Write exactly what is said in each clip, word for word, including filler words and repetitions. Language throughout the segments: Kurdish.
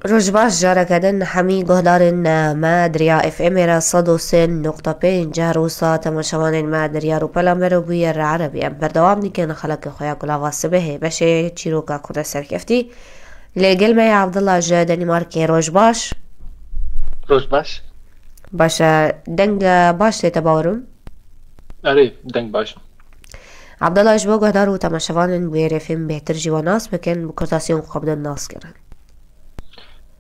Roj baş, careke din hemî guhdarên me di riya F M'ê re sed û sê nokta pênc, her wisa temaşevanên me di riya Rûpela Merobûyê re Erebî. Em berdewam dikin xelekê xwe ya Gulava Sibehê, beşê çîroka Kurda serkeftî. Lê gel me ye Abdullah ji Denîmarkê. Roj baş. Roj baş. Baş e, deng, e, baş lê te bawerim? Erê, deng baş. Abdullah, ji bo guhdar û temaşevanên wê rêfên bêhtir jî we nas bikin, bi kurtasiyên xwe bidin nas kirin.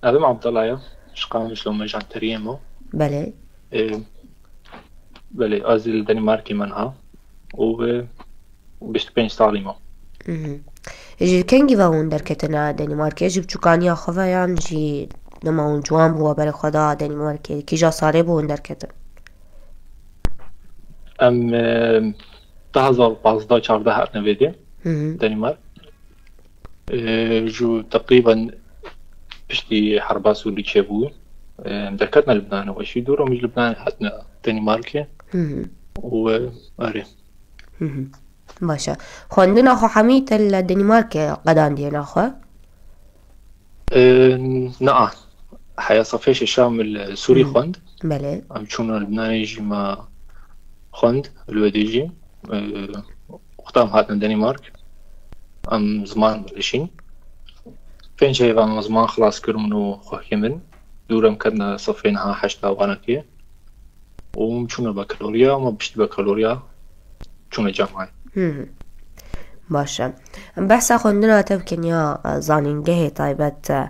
Navê min Abdullah ye. Ji Qamişlo, me janteriyê me. Belê. Ê, belê, ez li Denîmarkê me niha. Û, ê, bîst û pênc salî me. Mhm. Ji kengî ve hûn derketine Denîmarkê? Ji biçûkaniya xwe ve yan jî dema hûn ciwan bû we berê xwe da Denîmarkê? Kîja salê bû hûn derketin? Em, e, du hazar pazdeh çardeh hatine vê dê, Hı hı. Denîmark. E, ji teqrîben piştî herba Sûrî çêbû, e, em derketine Libnanê, weşî dûr, em ji Libnanê hatine Denîmarkê. Hı hı. Û, e, erê. Hı hı. Baş e. Xwendina xwe hemî te li Denîmarkê qedandiye naxwe? Ee, na, heya safê şeşa min li Sûrî Hmm. xwend. Belê. Em çûn Libnanê jî me xwend, li wê dê jî. Ee, wexta em hatin Denîmark, em ziman dilişîn. Pênc heyva em ziman xilas kir min û xwehkê min. Dûr em ketine safê niha heşta wanekê. Û em çûne bakaloriya, me piştî bakaloriya çûne camiye. Hı hı. Baş e. Em behsa xwendina te bikin ya, e, zanîngehê taybet, e,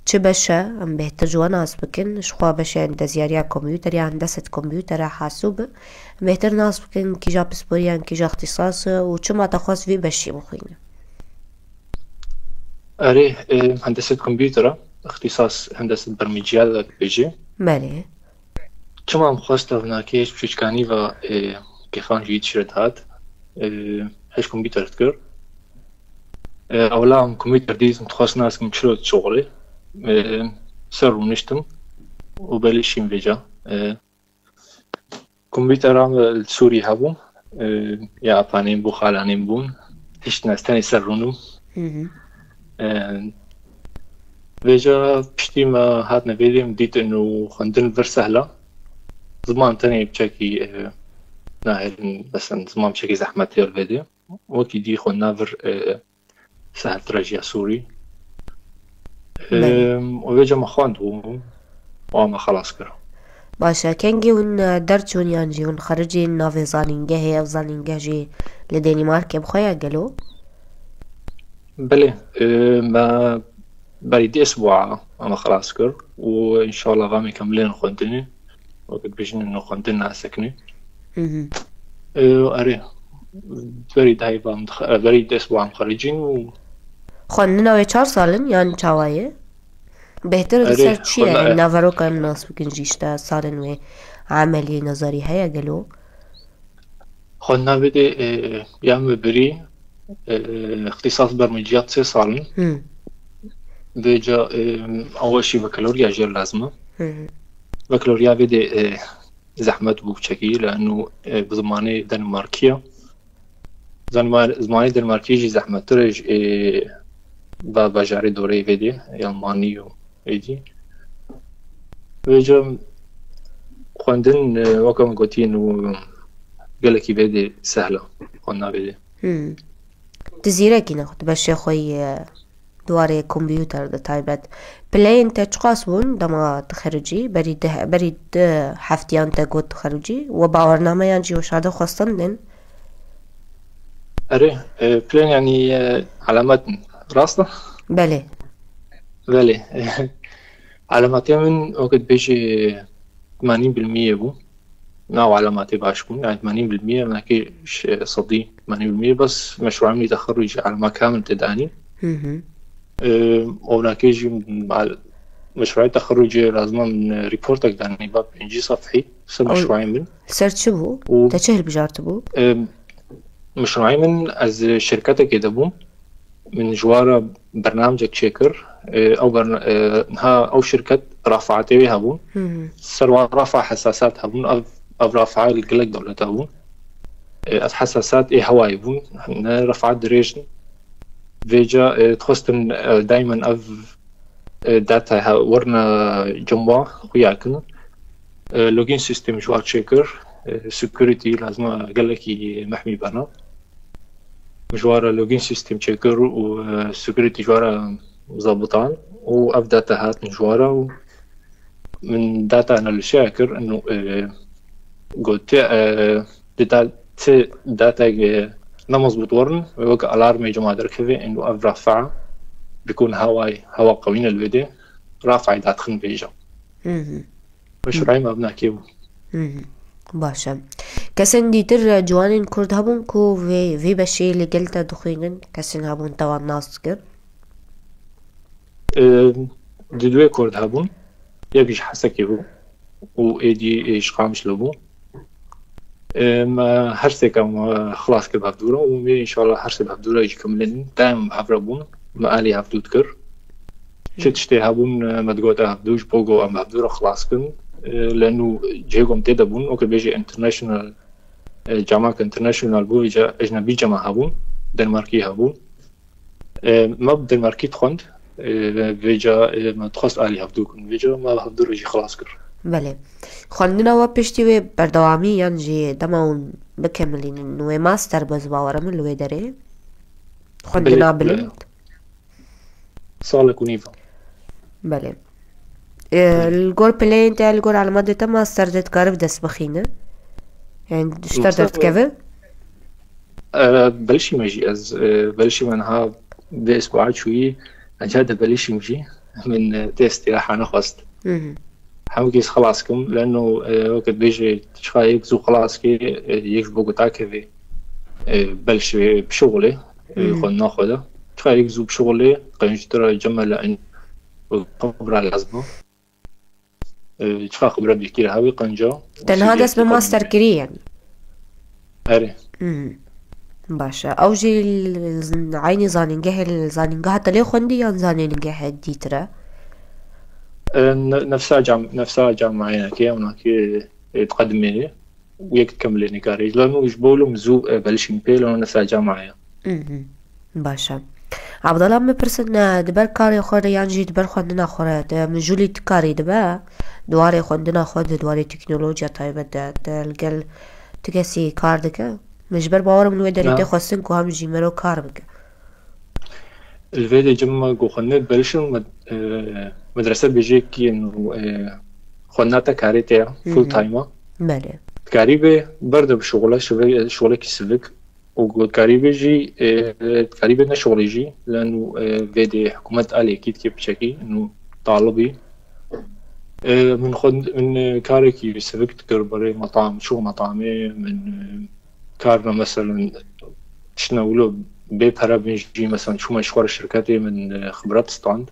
çi beş e, em bêhtir ji we nas bikin. Ji xwe beşê hendezyariya kompûter ya hendeset kompûter e, hasûb e. Em bêhtir nas bikin kîja pisporiyan, kîja ixtîsas e û çima te xwest vî beşî bixwîne. Erê, e, hendeset kompûter e, ixtîsas hendeset bermîciya dibêje. Belê. Çima em xwest ev nakê ji piçûçkanî ve, e, kêfan jî tişt dihat, e, hej kompûter dikir. E, ewla em kompûter dît, em dixwest nas kim çilo dişuxulê. E, ser rûniştim û belê şîm vêca. E, Kompûtera me li Sûrî hebû. E, ya apanên bû, xalanên bûn. Tişt nas tenê ser rûnû. Hı hı. E, vêca piştî me hatine vê dê, em dîtin û xwendin vir sehla. Ziman tenê biçekî, e, nahêlin, mesela ziman biçekî zehmetê li vê dê. Wekî dî xwendina vir, e, seheltir e ji ya Sûrî. Belê. Em, û vêca me xwend û, û me xelas kir. Baş e, kengî hûn, e, derçûn yan jî hûn xericîn navê zanîngehê, ev zanîngeh jî li Denîmarkê bi xwe ye gelo? Belê, e, me berî dê isbûa me xelas kir û înşallah va me kemilên xwendinê. Wekî dibêjin, nû xwendin nasekinî. Hı hı. Ee, erê, berî dehê vam dix-, e, berî dest vam xericîn û Xwendina wê çar sal in, yan çawa ye? Bêhtir li Erê, ser çi ye? xwenda-, Em naverokan nas bikin jî, işte salên wê emelî, nezarî heye gelo? Xwendina vê dê, e, ya me birî, e, ixtîsas bermiciyat sê sal in. Hı. Vêca, e, ew jî bakaloriya jê lazim e. Hı hı. Bakaloriya vê dê, e, zehmet bû çekî, li eno, e, bi zimanê Denmarkiya. Zanma-, zimanê Denmarkî jî zehmettir e ji, e, ba-, bajarê doreyê vê dê, Almanî û êdî. Vêca xwendin, e, weke min gotî, û gelekî vê dê sehla, xwendina vê dê. Hmm. Di zîrekî ne xwe, di beşê xwe yê di warê kompûter de taybet. Pileyên te çiqas bûn dema dixericî? Berî di, berî di heftiyan te got dixericî. We bawernameyan jî we şade xwestin din? Erê, e, pilên yanî, e, alamet in. Rast e? Belê. Belê. Alametê min wekî dibêjî temanîn bil miyê bû. Na û alametê baş bûn. Yani temanîn bil miyê, nakê ş-, sedî temanîn bil miyê, bes meşruê min teferrucî alama kamil tê danî. Hı hı. Ee, û nakê jî al-, meşruê teferrucî lazim min reportek danî ba pêncî sefhî ser Ew meşruê min. Ser çi bû? Û Te çi hilbijartibû? Ee, meşruê min ez şirketekê de bûm. Min ji wan re bernamecek çêkir. E, ew berna-, e, niha ew şirket rafaatê wê hebûn. Hı hı. Ser wan rafa hesasat hebûn. Ev, ev rafa li gelek dewleta bûn. E, ev hesasat ê hewayê bûn. Ne rafa dirêj in. Vêca, e, dixwestin, e, daymen ev e, data ha-, werna cem wa xuya kin. E, login system ji war çêkir. E, security lazima gelekî mehmî bena. Ji wara login system çêkir û, e, security ji wara zabitan û ev data hatin ji wara û min data analîsiya kir, ino, e, gotiye, e, data, ti data, e, ne mezbût werin, wek alarmê cema derkeve, ino ev rafa, bikun haway, hawa qewîne li vê de, rafa datixin vêja. Mhm. Meşrûî me ev nakê bû. Mhm. Baş e. Kesên dîtir, e, ciwanên Kurd hebûn ku vê, vê beşê li gel te dixwînin, kesên hebûn te wan nas dikir? Em, di duê Kurd hebûn. Yek ji Hesekê bû û êdî, e, ji Qamişlo bû. Em, e, her sêka me xilas kir bi hevdû re û me înşallah her sê bi hevdû re jî kemilînin. Dayem bi hev re bûn. Me alî hevdû dikir. Çi tiştê hebûn, e, me digot, e, hevdû ji bo ku em hevdû re xilas kin. E, lenû cihê ku em tê de bûn, weke bêjî international, e, camak international bû, vêca ecnebî cema hebûn, Denmarkî hebûn. E, me bi Denmarkî dixwend, e, vêca, e, me dixwest alî hevdû kin. Vêca me hevdû re jî xilas kir. Belê. Xwendina we piştî wê berdewamî yan jî dema hûn bikemilînin, wê master be, ez bawer im li wê derê? Xwendina Belê, bilind? Salek û nîv. Belê. E, Belê. Li gor pileyên te, li gor elemadê te master de dikare bi dest bixîne? Yani ji te Master, derdikeve? E, belişîme jî ez, e, belişîme niha vê isbuha çûyî, ez de belişîm jî. Min, e, tê îstîraha nexwest. Hı hı. Hemû kes xilas kim, leno, e, weke dibêje, çiqa yek zû xilas kê, e, yek ji bo ku takevê, e, belşê bi şixulê, e, Hmm. xwendina xwe de. Çiqa yek zû bi şixulê, qencî tu re cem e li en-, xibra lazim e. E, çiqa xibra bêkî re hewî qenca. Tenha dest bi master kirî yani? Erê. Hmm. Baş e. Ew jî li zin-, eynî zanîngehê, li zanîngeha te lê xwendî yan zanîngehê dîtir e? E, ne-, nefsa cam-, nefsa camiayê nake, ew nake, e, diqedimê. Yek dikemilî nikarî. Lano ji bo lom zû, e, belişîn pê, lano nefsa camiaya. Mhm. Baş e. Abdallah, min pirsin, e, di ber karê xwe re yan jî di ber xwendina xwe re, te mijûlî tu karî dibe, di warê xwendina xwe de, di warê teknolojiya taybet de, te li gel tu kesî kar dike? Min ji ber bawer im li wê derê Na. tê xwestin ku hem jî mero kar bike. Li vê de cem me ku xwendin belişin med-, e, medrese bêjekî, e, xwendina te karê te ya, Hı hı. full time a. Belê. Dikarî bê berde bi şixule, şive-, şixulekî sivik û ku dikarî bê jî, e, dikarî bê ne şixulê jî, leno, e, vê de hikûmet aliyekî dike piçekî, ino talibî. E, min xwend-, min, e, karekî sivik dikir berê metam, çû metamê, min, e, karna meselen tiştine wilo bê pere bin jî, meselen çûme ji xwe re şirketê min, e, xibret stand.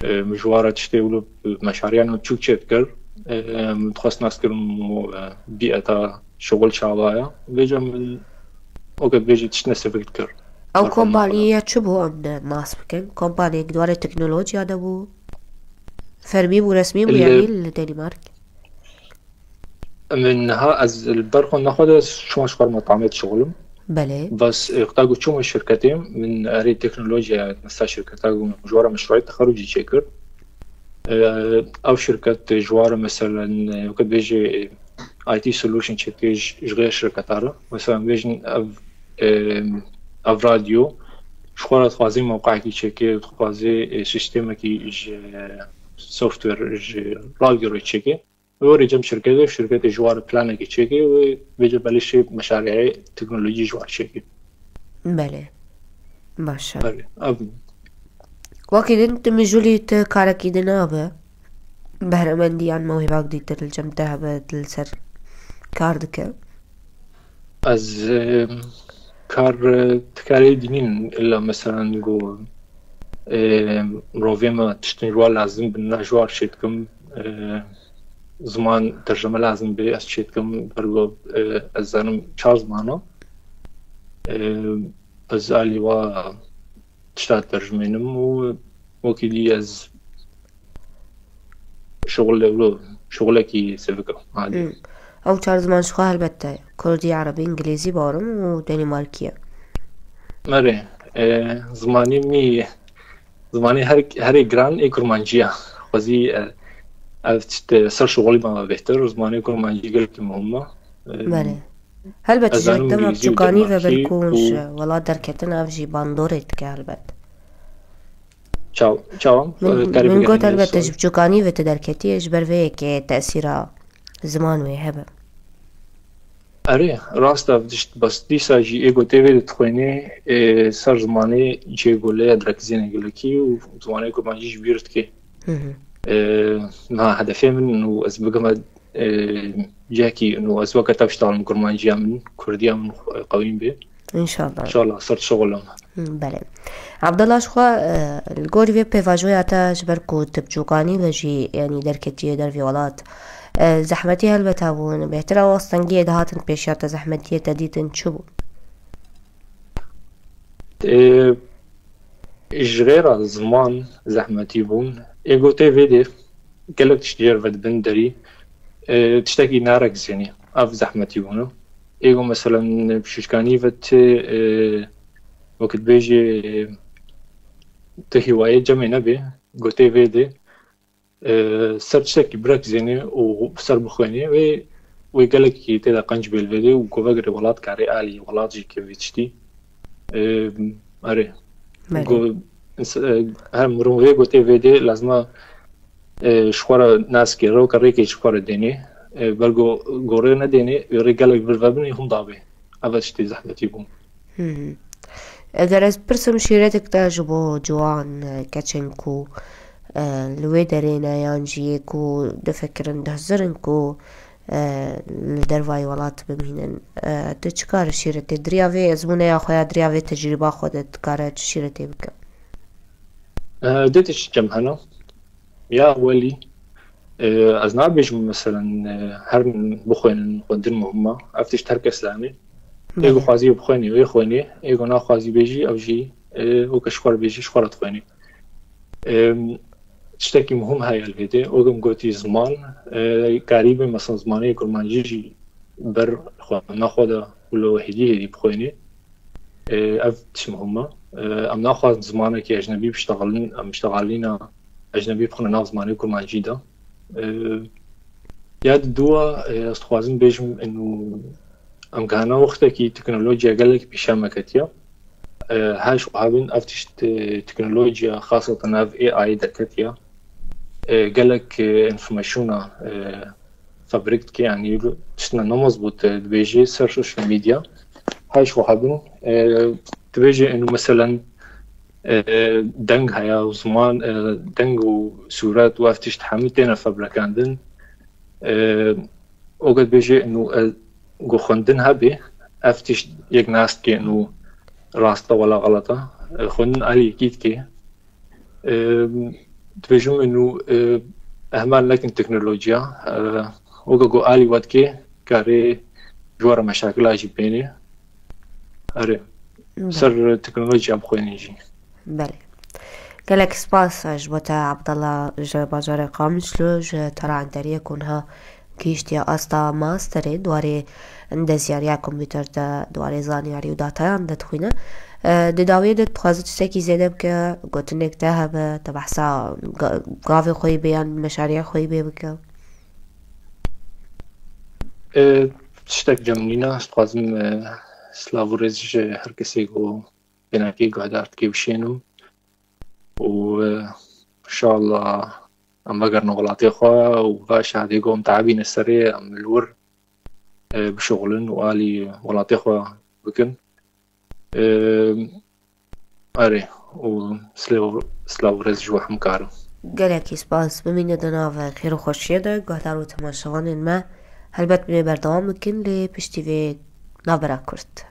E, min ji wa re tiştê wilo meşariyan çûk çêdikir. E, min dixwest nas kirim û, e, bîeta şixul çawa ye. Vêca min weke dibêjî tiştine sivik dikir. Ew Berxwe min xwe de. Kompaniye çi bû em nas bikin? Kompaniyek di warê teknolojiya de bû? Fermî bû, resmî bû Li yanî li Danimark? Min niha ez li ber xwe nexwe de çûma ji xwe re metamê dişixulim. Belê. Bes, e, wexta ku çûme şirketê, min erê teknolojiya, mesela şirketa ku ji we re meşruî texerrucî çêkir. E, ew şirket ji we re meselen, e, weke dibêjê, e, I T solution çêdike ji, ji xêr şirketa re. Mesela bêjin ev, e, ev radyo ji xwe re dixwazê mewqeyekî çêke, dixwazê, e, sîstemekî ji software, ji radyo re çêke. Wê werê cem şirketê, şirketê ji war planekê çêke, wê bêje belê şê meşariyê teknolojî ji war çêke. Belê. Baş e. Belê. Ev Wekî din tu mijûlî tu karekî din nabe. Behremendî yan mewhîbak dîtir li cem te hebe li ser kar dike. Ez, e, kar, e, dikarê dînin illa meselen ku, e, rovê me tiştin ji wan lazim bin, na ji wan çêdikim, e, ziman tercime lazim bê, ez çêdikim, ber ku, e, ez zanim çar ziman o. E, ez alî wa tişta tercimênim û wekî dî ez şixul lewlo, şixulekî sivik e, adî. Hmm. Ew çar ziman ji xwe helbet te, Kurdî, Erebî, Îngilîzî, bawerim û Danimarkî ye. Erê, e, zimanê min, Zimanê her herê giran ê kurmancî ye. Xwezî, e, ev tişt, e, ser şixulî me bêhtir. Zimanê kurmancî gelekî muhim e. E, Belê. Helbet ez ji zanim dema îngilîzî û biçûkanî ve dermankî ber ku hûn û ji welat derketin ev jî bandorê dike helbet. Çaw-, çawa? Min, E, karî min got bigirin helbet ji biçûkanî ve tu derketiye ji ber vê yekê tesîra ziman wê hebe. Erê, rast e, ev tişt, bes dîsa jî ê gotê vê dixwênê, ê, ser zimanê cihê ku lê ye direkizêne gelekî û zimanê kurmancî ji bîr dikê. Hı hı. Ê, niha hedefê min û ez bigime, ê, cihekî û ez weke te biştalim kurmanciya min, kurdiya min xwe-, qewîn bê. Înşallah. Înşallah, ser şixulim. Hı, belê. Abdullah, ji xwe, e, li gorî vê pêvajoya te ji ber ku tu biçûkanî ve jî, yanî derketiye dervê welat, e, zehmetî helbet hebûn. Bêhtir ew astengiyê dihatin pêşiya te, zehmetiyê te dîtin çi bû? Ê, ji xêra ziman zehmetî bûn. Ê gotê vê dê gelek tişt jê re vedibin derî. Ê, tiştekî narekizênî. Ev zehmetî bûn. Ê go, meselen, pişûçkanî ve ti, e, wekî dibêjê, e, ti hîwayê cemê nebê, gotê vê dê, e, ser tiştekî birekizênê û ser bixwênê, wê, wê gelekî tê de qenc bê li vê dê û ku vegerê welat karê alî welat jî kevî tiştî. E, erê. Belê. Go, ins-, e, her mirovê gotê vê dê lazima e, ji xwe re nas kê, rewke rêkê ji xwe re dênê. E, belgo gorê nedênê, wê rê gelek vir vebinê hûn dabê. Ev e tiştê zehmetî bûn. Hı hı. Eger ez pirsim şîretek te ji bo ciwan, e, keçên ku, e, li wê derê ne yan jî yê ku difikirin, dihizirin ku, e, li dervayî welat bimînin, e, tu çi kare şîretê diriya vê ezmûneya xwe ya diriya vê tecrîba xwe de dikare çi şîretê bike? E, dê tişt cem hene. Ya welî, e, ez nabêjim, meselen, e, herin bixwînin xwendin muhim e. Ev tişt her kes dane. Ê ku Belê. xwazî bixwînî, wê xwînî. Ê ku naxwazî bêjî, ev jî, e, weke ji xwe re bêjî, ji xwe re dixwînî. E, tiştekî muhim heye li vê dê. Wek em gotî ziman, e, karî be, meselen, zimanê kurmancî jî ber xwe, nexwe de û li hêdî hêdî bixwînî. E, ev tişt muhim e. E, em naxwazin zimanekî ecnebî biştexilin, em biştexalîna ecnebî bixwîne nav zimanê kurmancî de. E, ya di dû e, ez dixwazim bêjim, inu em gihana wextekî teknolojiya gelek pêşiya me ketiya. E, her ji xwe hebin ev tişt, e, teknolojiya xaseten ev A I derketiya. E, gelek, e, informasyona, e, fabrîk dike, yanî tiştine namaz bû te dibêjê ser social media. Her ji xwe hebin, e, dibêjê inu meselen, e, deng heye û ziman, e, deng û sûret û ev tişt hemî têne febrekandin. E, Oga dibêjê inu, e, ku xwendin hebê, ev tişt yek nas dike inu rast e wela xelet e. E, xwendin alî yekî dike. E, dibêjim inu, e, ehmal nekin teknolojiya. E, oga ku alî we dike, karê ji we re meşakila jî bênê. Erê. Belê. Ser teknolojiya bixwînin jî. Belê. Gelek spas ji bo te Abdallah ji bajarê Qamişlo, ji Tara Enderiyê ku niha gihiştiye asta masterê di warê endezyariya kompûter de, di warê zanyarî û datayan de dixwîne. E, di dawiyê de dixwaze tiştekî zêde bike, gotinek te hebe, te behsa ga-, gavê xwe yî bê yan meşariya xwe yî bê bike? E, tiştek cem nîne, ez dixwazim, e, silav û rêz ji her kesê ku pênakê guhdar dike bişênim û, e, inşallah em vegerin welatê xwe û va şehadê ku em teabîne serê, em li wir, e, bişuxulin û alî welatê xwe bikin. E, erê, û silav, silav û rêz ji we hemkar. Gelekî spas, bimîne di nav xêr û xweşiyê de, guhdar û temaşevanên me. Helbet binê berdewam bikin, lê piştî vê navbera kurt.